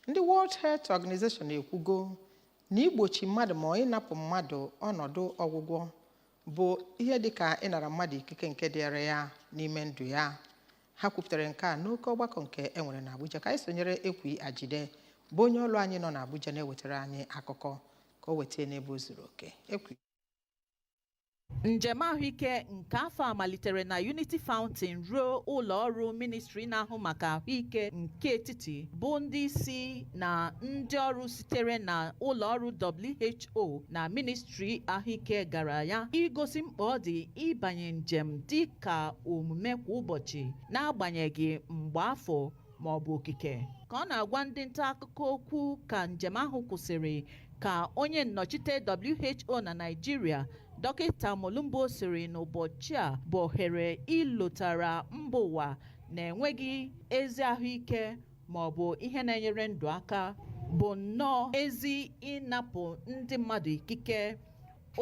Ndị World Health Organization ekwugo na igbochi mmadụ ma ọ ịnapụ mmadụ ọnọdụ ọgwụgwọ bụ ihe dịka ịnara mmadụ ikike nke dịịrị ya n'ime ndụ ya. Ha kwupụtara nke a n'oke ọgbakọ nke e nwere n'Abuja. Ka anyị sonyere Ekwi Ajide, bụ onye ọrụ anyị nọ n'Abuja na-ewetara anyị akụkọ ka o weta n'ebe o zuru oke. Ekwi. Njem ahụike nke afọ a malitere na Unity Fountain ruo ụlọ ọrụ ministri na-ahụ maka ahụike nke etiti, bụ ndị isi na ndị ọrụ sitere na ụlọ ọrụ WHO na ministri ahụike gara ya igosi mkpa ọ dị ịbanye njem dị ka omume kwa ụbọchị, n'agbanyeghị mgbe, afọ ma ọ bụ okike. Ka ọ na-agwa ndị nta akụkọ okwu ka njem ahụ kwụsịrị, ka onye nnọchite WHO na Naịjirịa, Dọkịta Molumbo, siri n'ụbọchị a bụ ohere ilotara mba ụwa na enweghị ezi ahụike ma ọ bụ ihe na-enyere ndụ aka bụ nnọọ ezi ịnapụ ndị mmadụ ikike.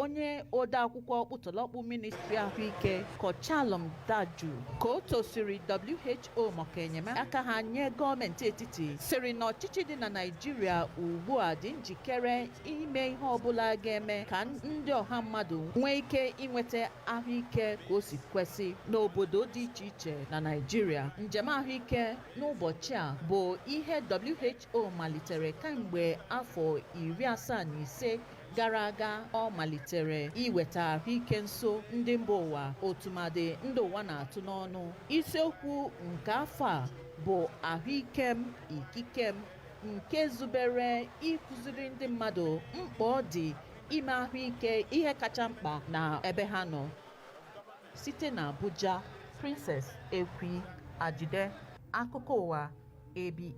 Onye odeakwụkwọ ọkpụtọrọkpụ ministri ahụike, Kọchalụm Daju, ka o tosiri WHO maka enyemaka ha nye gọọmenti etiti, siri na ọchịchị dị na Naịjirịa ugbu a dị njikere ime ihe ọbụla ga-eme ka ndị ọha mmadụ nwee ike inweta ahụike ka o si kwesị n'obodo dị iche iche na Naịjirịa. Njem ahụike n'ụbọchị a bụ ihe WHO malitere kemgbe afọ 75 gara aga. Ọ malitere iweta ahụike nso ndị mba ụwa, otumadị ndị ụwa na-atụ n'ọnụ. Isiokwu nke afọ a bụ "Ahụike m, ikike m", nke zubere ịkụziri ndị mmadụ mkpa ọ dị ime ahụike ihe kacha mkpa na ebe ha nọ. Site na Abuja, Princess Ekwi Ajide, akụkọ ụwa ABS.